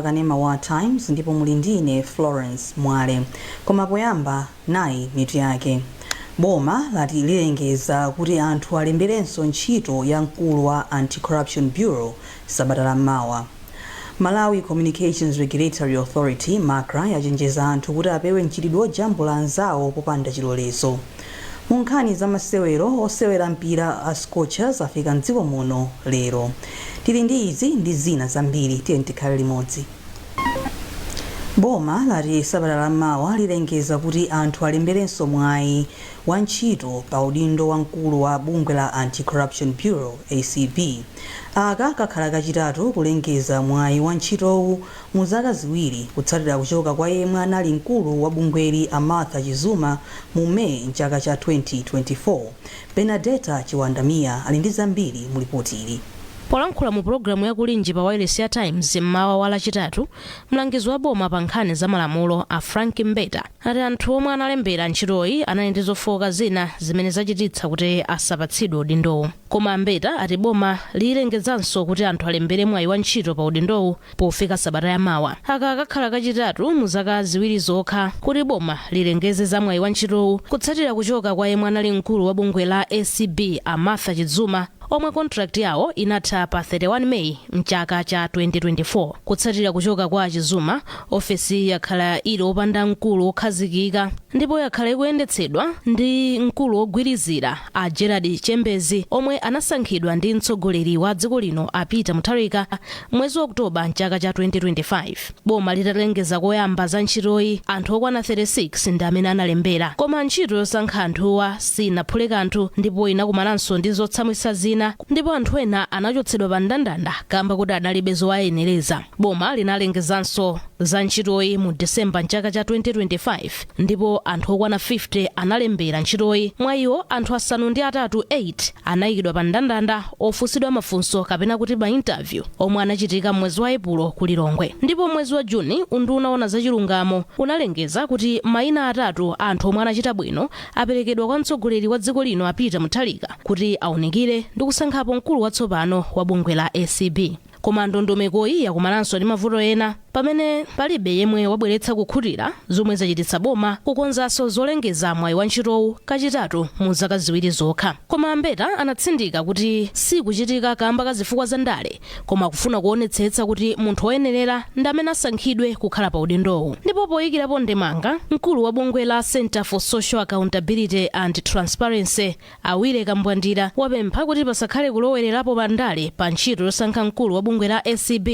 Pakanema wa Times ndipo muli ndine Florence Mwale. Koma poyamba, nayi mitu yake. Boma lati lilengeza kuti anthu alemberenso ntchito ya mkulu wa Anti-Corruption Bureau sabata la mawa. Malawi Communications Regulatory Authority, MACRA, yachenjeza anthu kuti apewe mchitidwe wojambula anzawo popanda chilolezo. Mu nkhani za masewero, osewera mpira a Scorchers afika mdziko muno lero. Tili ndi izi ndi zina zambiri, tiye tikhale limodzi. Boma lati sabata la mawa lilengeza kuti anthu alemberenso mwayi wa ntchito pa udindo wa mkulu wa bungwe la Anti-Corruption Bureau, ACB. Aka kakhala kachitatu kulengeza mwayi wa ntchitowu mu zaka 2, kutsatira kuchoka kwa yemwe anali mkulu wa bungweli, a Martha Chizuma, mu Meyi mchaka cha 2024. Benadeta Chiwandamiya ali ndi zambiri mu ripoti ili. Polankhula mu pulogalamu yakulinji pa wireless ya Times mmawa wa Lachitatu, mlangizi wa boma pa nkhani za malamulo, a Frank Mbeta, ati anthu omwe analembera ntchitoyi anali ndi zofowoka zina zimene zachititsa kuti asapatsidwe udindowu. Koma Mbeta ati boma lilengezanso kuti anthu alembere mwayi wa ntchito pa udindowu pofika sabata yamawa. Aka kakhala kachitatu mu zaka 2 zokha kuti boma lilengeze za mwayi wa ntchitowu, kutsatira kuchoka kwa yemwe anali mkulu wa bungwe la ACB, a Martha Chizuma, omwe contract yawo inatha pa 31 Meyi mchaka cha 2024. Kutsatira kuchoka kwa Chizuma, ofesi yakhala ili opanda mkulu wokhazikika ndipo yakhala ikuyendetsedwa ndi mkulu wogwirizira, a Gerard Chembezi, omwe anasankhidwa ndi mtsogoleri wa dziko lino, a Peter Mutharika, mwezi wa Oktoba mchaka cha 2025. Boma litalengeza koyamba za ntchitoyi, anthu okwana 36 ndi amene analembera, koma ntchito yosankha anthuwa sinaphule kanthu ndipo inakumananso ndi zotsamwitsa zina, ndipo anthu ena anachotsedwa pa mndandanda kamba kuti adalibe zowayenereza. Boma linalengezanso za ntchitoyi mu Disemba mchaka cha 2025 ndipo anthu okwana 50 analembera ntchitoyi. Mwa iwo, anthu 8, 8, anayikidwa pa mndandanda ofunsidwa mafunso, kapena kuti ma interview, omwe anachitika mwezi wa Epulo ku Lilongwe. Ndipo mwezi wa Juni, unduna owona zachilungamo unalengeza kuti mayina atatu a anthu omwe anachita bwino aperekedwa kwa mtsogoleri wa dziko lino, a Peter Mutharika, kuti aunikire ndi kusankhapo mkulu watsopano wa bungwe la ACB. Koma ndondomekoyi yakumananso ndi mavuto ena pamene palibe yemwe wabweretsa kukhutira, zomwe zachititsa boma kukonzanso zolengeza mwayi wa ntchitowu kachitatu mu zaka 2 zokha. Koma Mbeta anatsindika kuti sikuchitika kamba ka zifukwa za ndale, koma kufuna kuonetsetsa kuti munthu woyenerera ndi amene asankhidwe kukhala pa udindowu. Ndipo poyikirapo ndemanga, mkulu wa bungwe la Center for Social Accountability and Transparency, a Willy Kambwandira, wapempha kuti pasakhale kulowererapo pandale pa ntchito yosankha mkulu wa bungwe la ACB,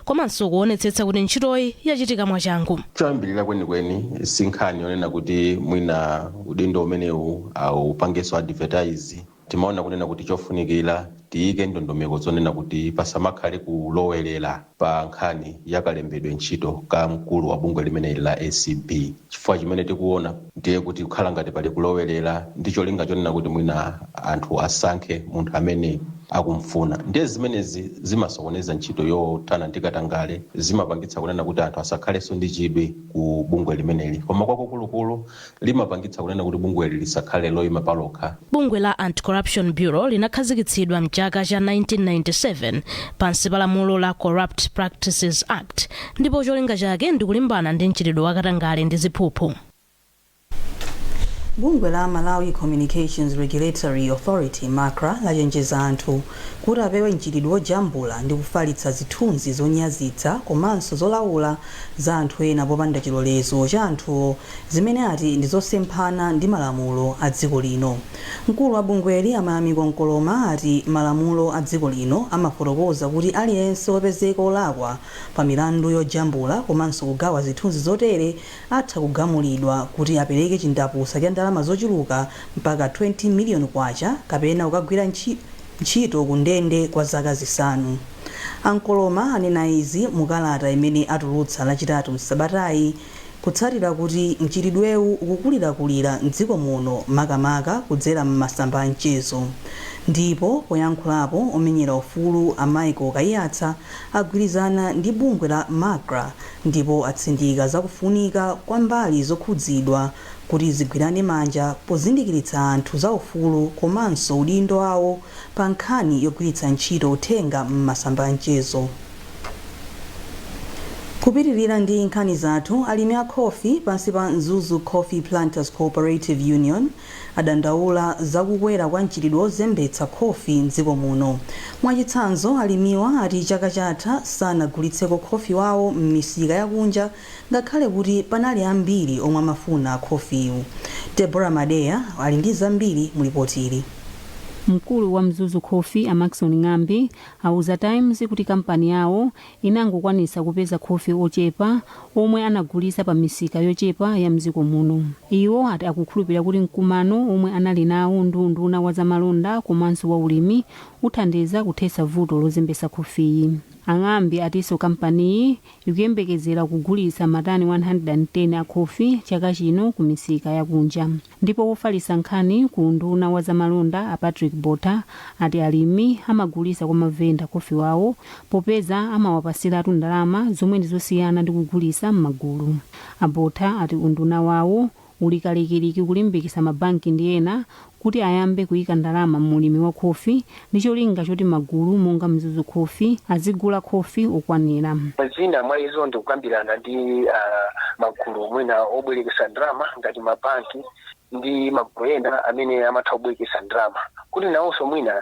komanso kuonetsetsa kuti ntchitoyi yachitika mwachangu. Choyambirira kwenikweni, si nkhani yonena kuti mwina udindo umenewu aupangenso advertise. Timaona kunena kuti chofunikira tiyike ndondomeko zonena kuti pasamakhale kulowerera pa nkhani yakalembedwe ntchito ka mkulu wa bungwe limeneli la ACB, chifukwa chimene tikuona ndiye kuti kukhala ngati pali kulowerera ndi cholinga chonena kuti mwina anthu asankhe munthu amene akumfuna. Ndiye zimenezi zimasokoneza ntchito yothana ndi katangale, zimapangitsa kunena kuti anthu asakhalenso ndi chidwi ku bungwe limeneli, koma kwakukulukulu limapangitsa kunena kuti bungweli lisakhale loyima palokha. Bungwe la Anti-Corruption Bureau linakhazikitsidwa mchaka cha 1997 pansi pa lamulo la Corrupt Practices Act, ndipo cholinga chake ndi kulimbana ndi mchitidwe wa katangale ndi ziphuphu. Bungwe la Malawi Communications Regulatory Authority, MACRA, lachenjeza anthu kuti apewe mchitidwe wojambula ndi kufalitsa zithunzi zonyazitsa komanso zolaula za anthu ena popanda chilolezo cha anthuwo, zimene ati ndi zosemphana ndi malamulo a dziko lino. Mkulu wa bungweli, a Mayamiko Nkoloma, ati malamulo a dziko lino amafotokoza kuti aliyense wopezeka olakwa pa milandu yojambula komanso kugawa zithunzi zotere atha kugamulidwa kuti apereke chindapusa cha ndalama zochuluka mpaka 20 miliyoni kwacha kapena kukagwira ntchito ku ndende kwa zaka 5. A Nkoloma anena izi mu kalata imene atulutsa Lachitatu msabatayi, kutsatira kuti mchitidwewu ukukulirakulira mdziko muno, makamaka kudzera m'masamba a mchezo. Ndipo poyankhulapo, omenyera ufulu a Michael Kaiyatsa agwirizana ndi bungwe la MACRA ndipo atsindika zakufunika kwa mbali zokhudzidwa kuti zigwirane manja pozindikiritsa anthu za ufulu komanso udindo wawo pa nkhani yogwiritsa ntchito uthenga m'masamba a mchezo. Kupitirira ndi nkhani zathu, alimi a khofi pansi pa Mzuzu Coffee Planters Cooperative Union adandaula zakukwera kwa mchitidwe ozembetsa khofi mdziko muno. Mwachitsanzo, alimiwa ati chaka chatha sanagulitseko khofi wawo m'misika yakunja, ngakhale kuti panali ambiri omwe amafuna khofiyu. Deborah Madeya ali ndi zambiri mulipotili. Mkulu wa Mzuzu Coffee, a Maxon Ng'ambi, auza Times kuti kampani yawo inangokwanisa kupeza khofi ochepa omwe anagulisa pa misika yochepa ya mdziko muno. Iwo ati akukhulupirira kuti mkumano omwe anali nawo ndi unduna wa zamalonda komanso wa ulimi uthandiza kuthetsa vuto lozembetsa khofiyi. Ang'ambi atinso kampaniyi ikuyembekezera kugulitsa matani 110 a khofi chaka chino ku misika yakunja. Ndipo wofalitsa nkhani ku unduna wa zamalonda, a Patrick Bota, ati alimi amagulitsa kwa mavenda khofi wawo popeza amawapasiratu ndalama zomwe ndi zosiyana ndi kugulitsa m'magulu. Abota ati unduna wawo uli kalikiliki kulimbikitsa mabanki ndi ena kuti ayambe kuyika ndalama mulimi wa khofi ndi cholinga choti magulu monga Mzuzu Khofi azigula khofi okwanira. Zina mwa izo ndikukambirana ndi magulu mwina obwerekesa ndalama ngati mabanki ndi magulu ena amene amatha kubwerekesa ndalama, kuti nawonso mwina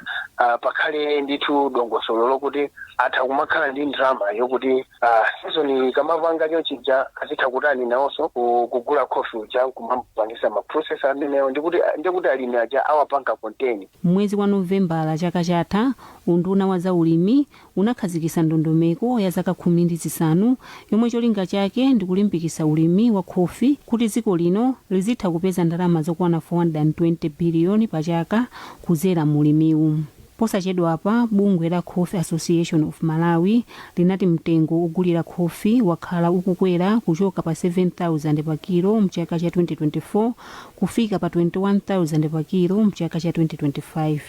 pakhale ndithu dongosolo lokuti atha kumakhala ndi ndalama yokuti season ikamapanga chonchija azitha kutani nawonso kugula khofi uja, kumapangisa ma process amenewo, ndikuti alimi aja awapanga contain. Mwezi wa Novembala chaka chatha, unduna wa zaulimi unakhazikitsa ndondomeko ya zaka 15 yomwe cholinga chake ndi kulimbikitsa ulimi wa khofi kuti dziko lino lizitha kupeza ndalama zokwana 420 biliyoni pa chaka kudzera mu ulimiwu. Posachedwapa, bungwe la Coffee Association of Malawi linati mtengo ogulira khofi wakhala ukukwera kuchoka pa 7000 pa kilo mchaka cha 2024 kufika pa 21,000 pa kilo mchaka cha 2025.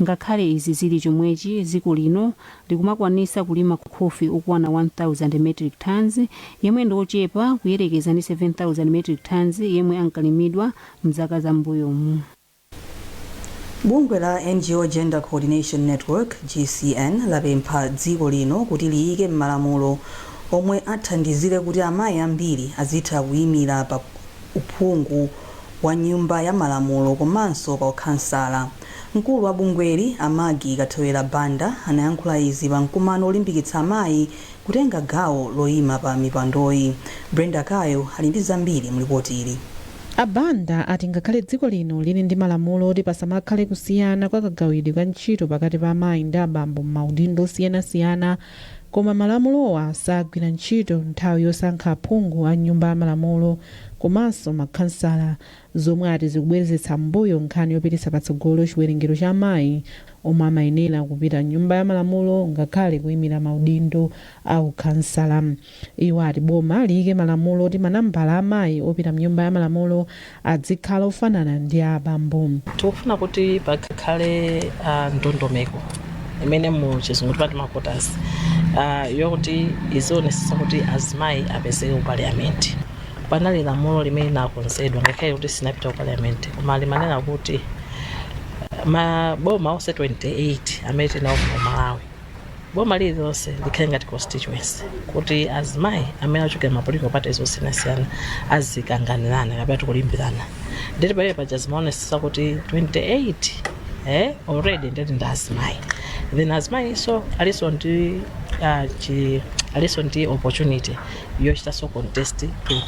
Ngakhale izi zili chomwechi, dziko lino likumakwanisa kulima khofi okwana 1000 metric tons, yemwe ndi ochepa kuyerekeza ndi 7000 metric tons yemwe ankalimidwa mzaka zam'mbuyomu. Bungwe la NGO Gender Coordination Network, GCN, lapempha dziko lino kuti liyike m'malamulo omwe athandizire kuti amayi ambiri azitha kuyimira pa uphungu wa Nyumba ya Malamulo komanso pa ukhansala. Mkulu wa bungweli, a Maggie Kathewera Banda, anayankhula izi pa mkumano olimbikitsa amayi kutenga gawo loyima pa mipandoyi. Brenda Kayo ali ndi zambiri mlipoti ili. Abanda ati ngakhale dziko lino lili ndi malamulo oti pasamakhale kusiyana kwa kagawidwe ka ntchito pakati pa amayi ndi abambo m'maudindo osiyanasiyana, koma malamulowa sagwira ntchito nthawi yosankha aphungu a Nyumba ya Malamulo komanso makhansala, zomwe ati zikubwezeretsa mbuyo nkhani yopititsa patsogolo chiwerengero cha amayi omwe amayenera kupita Nyumba ya Malamulo ngakhale kuyimira maudindo a ukhansala. Iwo ati boma liyike malamulo oti manambala amayi opita Mnyumba ya Malamulo adzikhala ofanana ndi a abambo. Tikufuna kuti pakhale ndondomeko imene mu Chizungu timati ma quotas, yokuti izionetsetsa kuti azimayi apezeke ku Parliament. Panali lamulo limene linakonzedwa, ngakhale kuti sinapita ku Parliament, koma limanena kuti maboma onse 28 amene tinawo ku Malawi, boma lililonse likhale ngati constituency, kuti azimayi amene achokera ma political parties osiyanasiyana azikanganirana kapena tikulimbirana. Nditi pamene paja zimaonetsetsa kuti 28 already ndeti ndi azimayi, then azimayinso alinso ndi opportunity yochitanso contest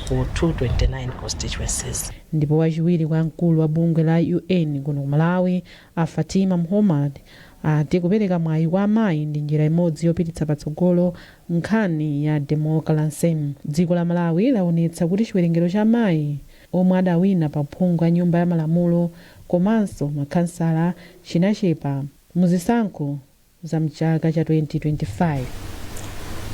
ku 229 constituencies. Ndipo wachiwiri kwa mkulu wa bungwe la UN kuno ku Malawi, a Fatima Muhammad, ati kupereka mwayi kwa amayi ndi njira imodzi yopititsa patsogolo nkhani ya democracy. Dziko la Malawi laonetsa kuti chiwerengero cha amayi omwe adawina pa uphungu a Nyumba ya Malamulo komanso makhansala chinachepa muzisankho za mchaka cha 2025.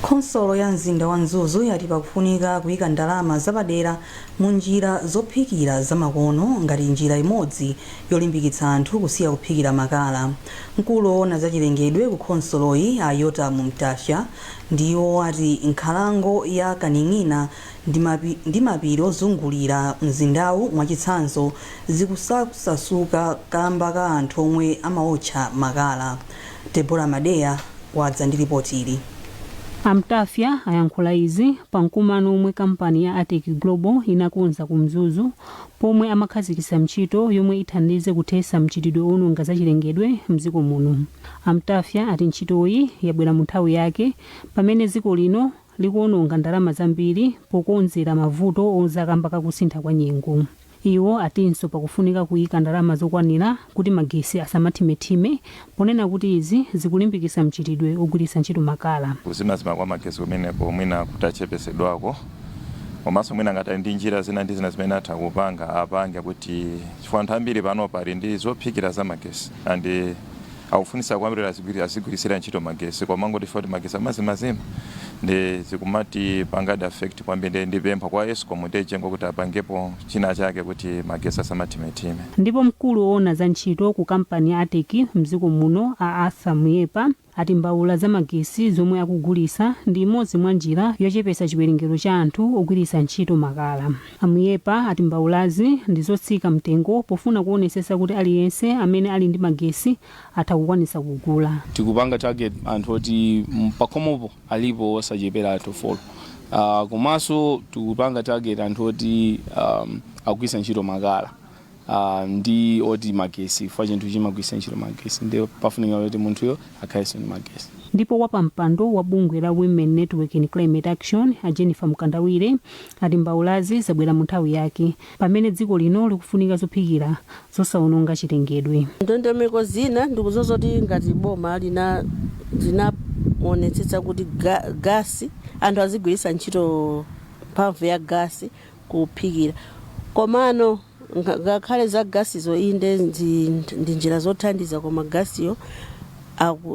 Khonsolo ya mzinda wa Mzuzu yati pakufunika kuyika ndalama zapadera mu njira zophikira zamakono ngati njira imodzi yolimbikitsa anthu kusiya kuphikira makala. Mkulu woona zachilengedwe ku khonsoloyi, a Yotamu Mtasha, ndiwo ati nkhalango ya Kaning'ina ndi mapiri ozungulira mzindawu, mwachitsanzo, zikusasuka kamba ka anthu omwe amaotcha makala. Debora Madeya wadza ndi ripoti ili. A Mtafya ayankhula izi pa mkumano omwe kampani ya Atec Global inakonza ku Mzuzu, pomwe amakhazikitsa ntchito yomwe ithandize kuthetsa mchitidwe owononga zachilengedwe mdziko muno. A Mtafya ati ntchitoyi yabwera mu nthawi yake pamene dziko lino likuwononga ndalama zambiri pokonzera mavuto odza kamba kakusintha kwa nyengo. Iwo atinso pakufunika kuyika ndalama zokwanira kuti magesi asamathimethime, ponena kuti izi zikulimbikitsa mchitidwe ogwiritsa ntchito makala. Kuzimazima kwa magesi kumeneko mwina kutachepesedwako, komanso mwina ngati ali ndi njira zina ndi zina zimene atha kupanga, apange, kuti chifukwa anthu ambiri panopa ali ndi zophikira za magesi and akufunisa kwambiri azigwirisira ntchito magesi, koma ngoti kuti magesi amazimazima ndi zikumati pangadi affect kwambiri. Ndipempha kwa ESCOM ndi EGENCO kuti apangepo china chake kuti magesi asamathimethime. Ndipo mkulu woona za ntchito ku kampani ya Atec mdziko muno, a Arthur Muyepa, ati mbawula za magesi zomwe akugulisa ndi imodzi mwa njira yochepetsa chiwerengero cha anthu ogwiritsa ntchito makala. A Muyepa ati mbawulazi ndi zotsika mtengo pofuna kuonetsetsa kuti aliyense amene ali ndi magesi atha kukwanisa kugula. Tikupanga target anthu oti pakhomopo alipo osachepera anthu 4, komanso tikupanga target anthu oti akugwiritsa ntchito makala ndi oti magesi, chifukwa chinthu chimagwiritsa ntchito magesi, ndi pafunika kuti munthuyo akhalenso ndi magesi. Ndipo wapampando wa bungwe la Women Network in Climate Action, a Jennifer Mkandawire, ati mbawulazi zabwera mu nthawi yake pamene dziko lino likufunika zophikira zosawononga chilengedwe. Ndondomeko zina ndikuzozoti ngati boma lina linaonetsetsa kuti gasi, anthu azigwiritsa ntchito mphamvu ya gasi kuphikira, komano ngakhale za gasizo, inde ndi njira zothandiza, koma gasiyo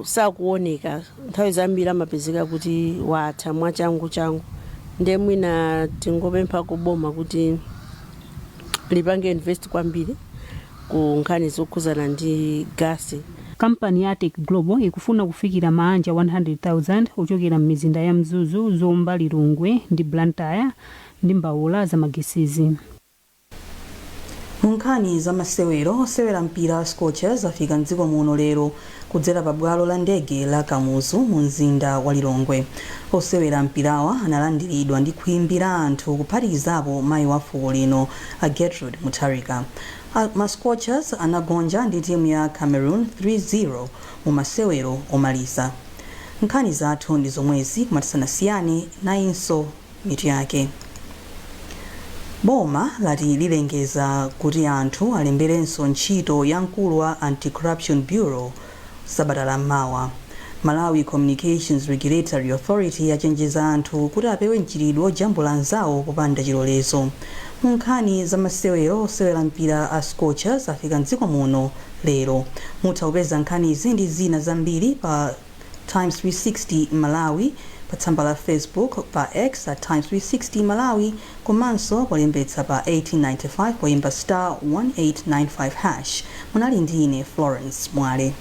sakuoneka nthawi zambiri, amapezeka kuti watha mwachangu changu. Nde mwina tingopempha kuboma kuti lipange invest kwambiri ku nkhani zokhuzana ndi gasi. Kampani ya Atec Global ikufuna kufikira maanja 100,000 ochokera m'mizinda ya Mzuzu, Zomba, Lilongwe ndi Blantyre ndi mbawula zamagesizi. Mu nkhani za masewero, osewera mpira wa Scorchers afika mdziko muno lero kudzera pa bwalo la ndege la Kamuzu mu mzinda wa Lilongwe. Osewera mpirawa analandiridwa ndi khwimbi la anthu, kuphatikizapo mayi wa fuko lino a Gertrude Mutharika. Ma Scorchers anagonja ndi timu ya Cameroon 3-0 mu masewero omaliza. Nkhani zathu ndi zomwezi, koma tisanasiyane, nayinso mitu yake. Boma lati lilengeza kuti anthu alemberenso ntchito ya mkulu wa Anti-Corruption Bureau sabata la mawa. Malawi Communications Regulatory Authority yachenjeza anthu kuti apewe mchitidwe ojambula anzawo popanda chilolezo. Mu nkhani za masewero, osewera mpira a Scorchers afika mdziko muno lero. Mutha kupeza nkhanizi ndi zina zambiri pa Times 360 Malawi pa tsamba la Facebook, pa X at Times 360 Malawi, komanso polembetsa pa 1895 poyimba *1895#. Munali ndi ine, Florence Mwale.